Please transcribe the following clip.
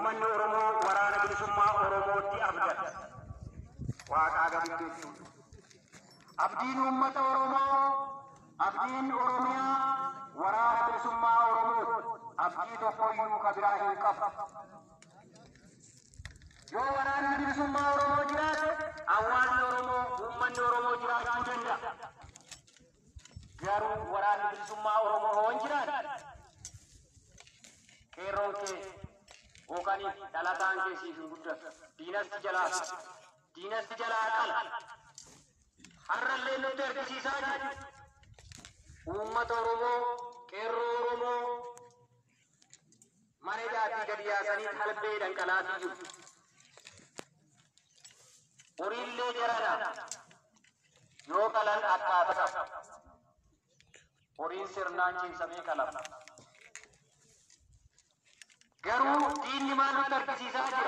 Uummanni Oromoo waraana bilisummaa Oromootti abdata. Waaqaa gaditti jechuudha. Abdiin uummata Oromoo, abdiin Oromiyaa waraana bilisummaa Oromooti. Abdii tokkoyyuu ka biraa hin qabu. Yoo waraanni bilisummaa Oromoo jiraate, hawaasni Oromoo, uummanni Oromoo jiraachuu danda'a. Garuu waraanni bilisummaa Oromoo hoo hin jiraanne, qeerroon kee yookaan dhalataan kee siif hin guddatu. Diinasti jalaa fixa. Diinasti jalaa qala. Har'allee nutti argisiisaa jiru. Uummata Oromoo, qeerroo Oromoo mana hidhaatii gadi yaasanii talbee dhanqalaatii jiru. Horiillee jarana yoo qalan akkaataa qaba. Horiin sirnaan cimsamee qalama. Garuu diinni maal nutti argisiisaa jira?